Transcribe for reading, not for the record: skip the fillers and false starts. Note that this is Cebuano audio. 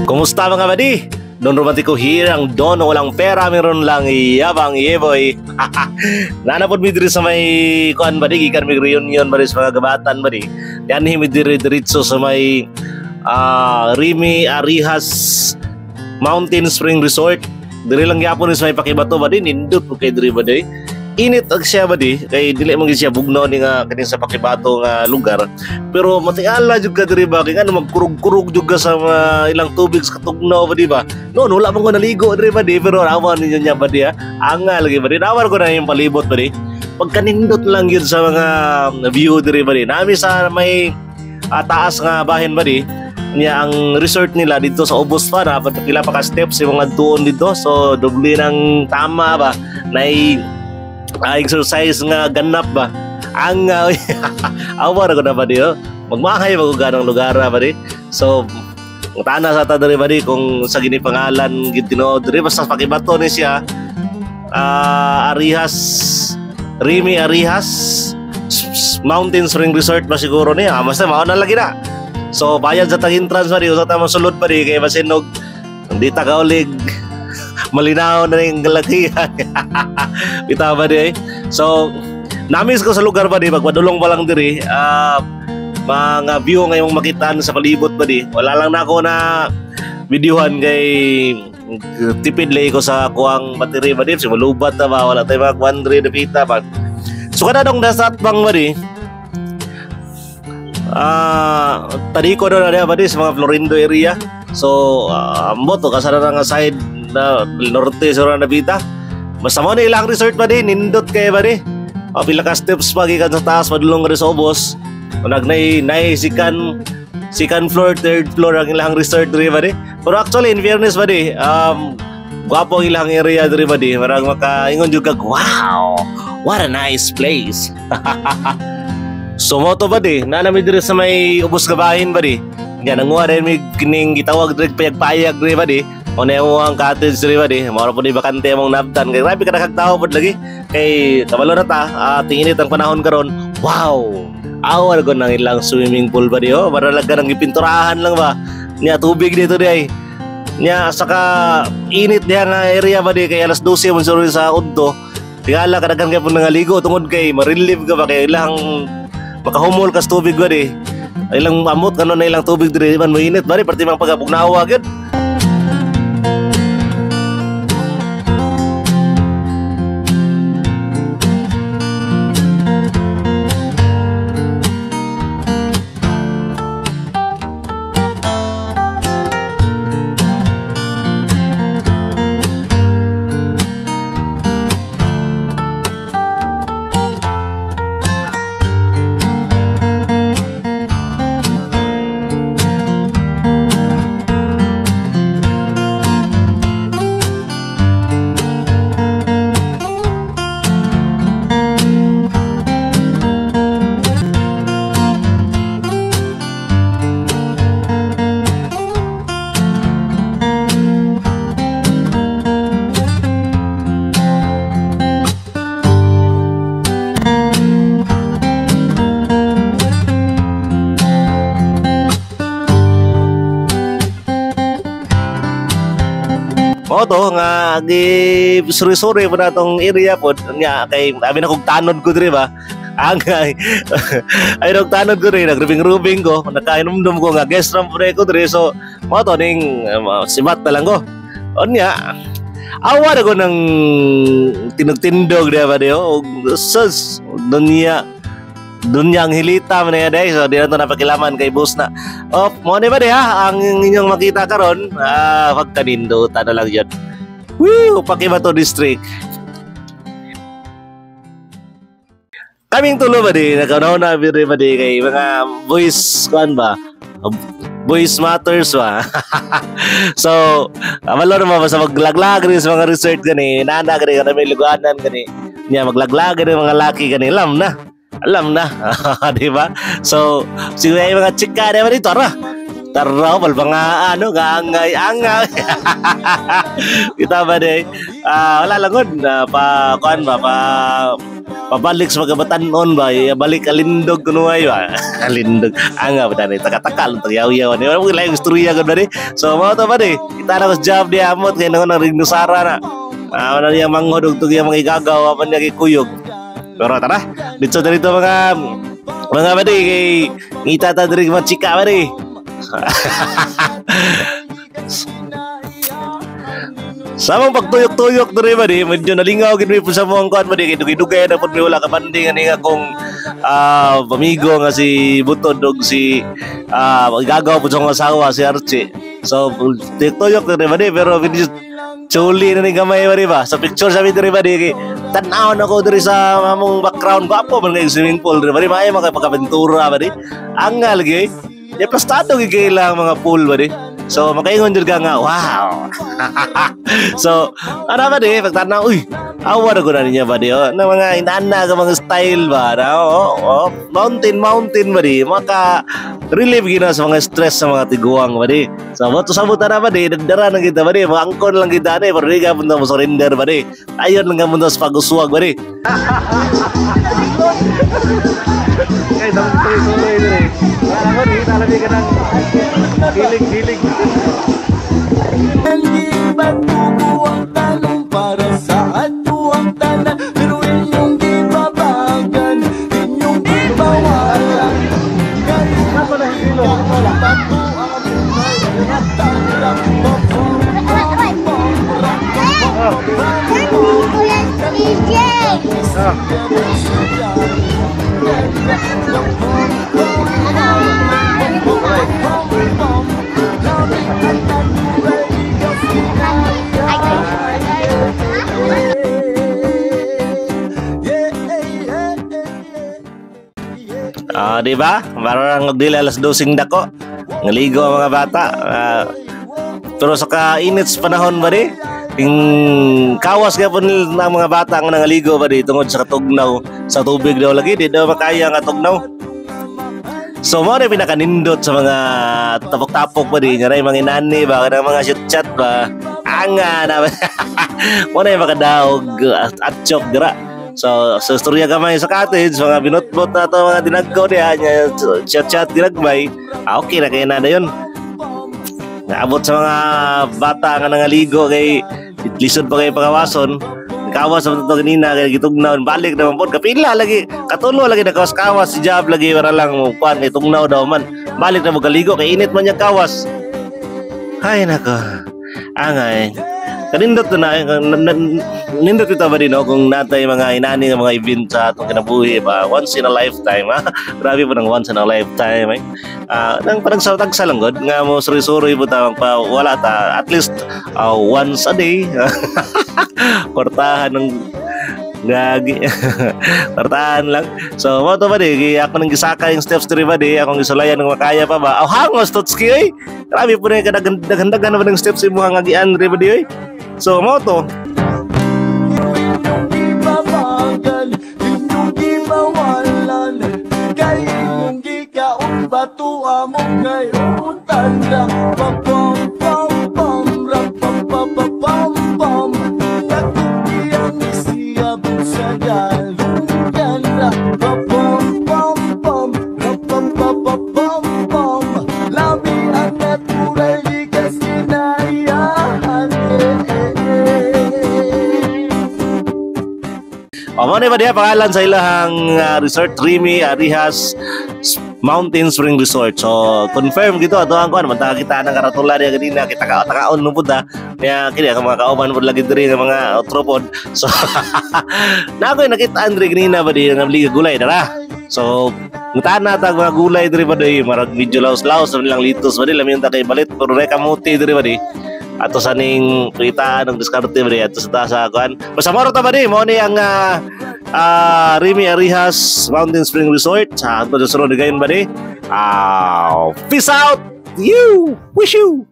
Kumusta mga buddy? Don Romantiko here, ang don na walang pera, meron lang yabang yeboy. Nanapod mi diri sa may kuan buddy, gikan mi reunion buddy sa mga gabatan buddy. Yan mi diri diretso sa may Rimi Arihas Mountain Spring Resort. Diri lang gyapon ni sa may Pakibato buddy, nindot po kay diri buddy. Init ag siya buddy, kay dili man gyud siya bugnaw ni nga kaning sa Pakibato nga lugar. Pero matingala jud ka diri ba kay ngano magkurog-kurog jud ka sa mga ilang tubig sa katugnaw ba di ba? Noon wala man ko naligo diri ba di, pero awa ninyo niya ba di ha? Anga lagi ba di? Nawar ko na yung palibot ba di? Pagkanindot lang yun sa mga view diri ba di. Nami sa may taas nga bahin ba di. Niya ang resort nila dito sa ubos pa na pila pa ka steps yung mga tuon dito. So doble ng tama ba nay exercise nga ganap ba. Ang awa ra ko na ba di oh. Magmahay ba ko ganang lugar ba di. So tana sa ta diri ba di kung sa gini pangalan gid tinuod diri basta Pakibato ni siya Arihas Rimi Arihas Mountain Spring Resort ba siguro niya. Basta mao na lagi na. So bayad sa tag entrance ba di usa ta mosulod ba di kay basin og hindi ta kaulig malinaw na rin galakihan. Bitaw ba di eh. So namiss ko sa lugar ba di pagpadulong pa lang diri mga view ngayong makitaan sa palibot ba di. Wala lang na ako na videohan kay tipid lay ko sa kuang battery ba di. So malubat na ba wala tayo mga kuan diri dapita ba. So kada dong dasat bang ba di tadi ko doon na ba di sa mga Florindo area. So ambot to kasara nga side na norte sa napita. Basta mo na ilang resort ba di nindot kay ba di. Pila ka steps pa gikan sa taas padulong ka sa ubos. Nag nay second floor, third floor ang ilang resort diri ba di. Pero actually in fairness ba di, gwapo ang ilang area diri ba di. Marang makaingon jud kag wow, what a nice place. So mo to ba di, naa mi diri sa may ubos gabahin ba di. Nga nanguha rin may kining gitawag diri payag-payag diri ba di. O na ang cottage diri ba di. Mao ra pud ni bakante among nabtan. Kay grabe ka nakagtawo pud lagi. Kay kabalo na ta, tinginit ang panahon karon. Wow. Awar ko nang ilang swimming pool ba di oh. Para lang ka nang gipinturahan lang ba. Nya tubig dito di ay. Nya saka init diha nga area ba di kay alas 12 man siguro sa udto. Tingala kadaghan kay pud nangaligo tungod kay ma-relieve ka ba kay ilang makahumol kas tubig ba di. Ilang amot kano na ilang tubig diri man mainit ba di perti mang pagabugnawa gyud. Mao to nga gi suri-suri po na tong area po nga kay abi na kog tanod ko diri ba. Angay ay nag tanod ko diri, nagrubing-rubing ko, nakainomdom ko nga guest room po ko diri. So mao to ning sibat na lang ko. Unya awa na ko ng tinugtindog diha ba di oh. Sus dunya dunya ang hilita man niya day. So di na to napakilaman kay boss na. Oh, mo ni ba di ha ang inyong makita karon pagkanindutan na lang yun. Woo, Pakibato District. Kaming tulo ba di nagkauna na biri ba di kay mga voice kuan ba? Voice matters ba? So, amalo na ba sa maglaglag rin sa mga resort gani, nana gani kana may luganan gani. Nya maglaglag rin mga laki gani, alam na. Alam na, di ba? So, siguro ay mga chika di ba dito, tara. Tara, balbanga, ano, angay, angay. Kita ba di? Wala lang yun, pa, kuan ba, pa, Pabalik sa mga batanon ba, balik alindog kuno ay ba. Alindog. Anga ba dani taka-taka lang tagyaw-yaw ni. Wala mo lang istorya gud ba ni. So mao to ba ni. Kita na ko sa job di amot kay nangon ang Rignusara na. Ah, ano niya manghod og tug mga igagaw apan niya gikuyog. Pero tara, dito dito mga badi kay ngita ta diri mga chika badi. Sa among pagtuyok-tuyok diri ba di, medyo nalingaw gid mi po sa among kuan ba di, kay dugay-dugay na pud mi wala ka banding ani nga akong amigo nga si Butod og si gagaw pud sa akong asawa si Archie. So tuyok-tuyok diri ba di, pero medyo chuli na ni gamay ba di ba? Sa picture sabi diri ba di, kay tan-aw na ko diri sa among background, gwapo man kay swimming pool diri ba di, maayo man kay pagkabentura ba di. Angal gyud. Ya plastado gyud kay ilang mga pool ba di. So makaingon jud ka nga, wow. So ano ba di pagtanaw, uy, awa na ko na niya ba di, oh, na mga inana ka mga style ba na, oh, mountain mountain ba di, maka relieve gina sa mga stress sa mga tiguang ba di. So mo to sabot na ba di, dara na kita ba di, angkon lang kita ni, pero di ka punta mo surrender ba di. Ayon lang ka punta sa pag-uswag ba di. Kay damo tuloy-tuloy diri. Wala ko di talabi ka ng hilig-hilig. Gibatubo ang tanong para sa atuang tanan, pero inyong gibabagan, inyong gibawalan. Bato ang Ah, di ba? Para lang dili alas 12 dako. Ngaligo ang mga bata. Pero sa kainit sa panahon ba di? Yung kawas kaya po nila ang mga bata ang nangaligo ba di tungod sa katugnaw sa tubig daw lagi di daw makaya nga tugnaw. So mo na pinakanindot sa mga tapok-tapok ba di nga mga inani ba kanang mga chat-chat ba anga na mo na yung makadaog at chok dira. So sa istorya gamay sa cottage mga binotbot na to mga dinagko diha nya chat-chat ginagmay, okay na kay na dayon. Naabot sa mga bata nga nangaligo kay lisod pa kay pagawason. Kawas sa to kanina kay gitugnaw balik naman pod kapila lagi katulo lagi nakawas-kawas si Jab lagi para lang mo kuan kay tugnaw daw man. Balik na mo kaligo kay init man niya kawas. Ay nako. Angay. Kanindot na nindot ito ba din no, kung natay mga inani nga mga event sa atong kinabuhi ba once in a lifetime ha. Grabe po ng once in a lifetime eh. Nang parang sa tagsa lang god nga mo suri-suri po ta pa wala ta at least once a day. Kwartahan ng gagi. Kwartahan lang. So mo to ba di ako nang gisaka yung steps diri ba di akong gisulayan ng makaya pa ba. Aw hangos totski oy. Grabe po na kadaghan-daghan na ba ng steps imong ngagian diri ba di oy. So mo to. Inyong gibabagan, inyong gibawalan, kay inyong gikaon bato among kayutan. Pam pam pam pam, ra pam pam pam pam pam, Katugiyang isiyab sa galungan. Ra pam pam pam pam, ra pam pam pam pam pam, Lami ang natural gikas kinaiyahan. O mo na ba diha pangalan sa ilahang resort, Rimi Arijas Mountain Spring Resort. So confirm gito ato ang kuan man kita ng karatula diha ganina kita ka takaon no pud ha. Kaya kini ang mga kauban pud lagi diri nga mga tropod. So na ako nakita Andre ganina ba di nga liga gulay dara. So ngutana tag mga gulay diri ba di marag medyo laos-laos na nilang litos ba di lami ta kay balit pero re kamuti diri ba di. Ato sa ning kitaan ng diskarte ba di ato sa ta sa kuan. Basta moro ta ba di mo ni ang Rimi Arijas Mountain Spring Resort. Sa ato sa sunod gayon ba di. Peace out. You wish you.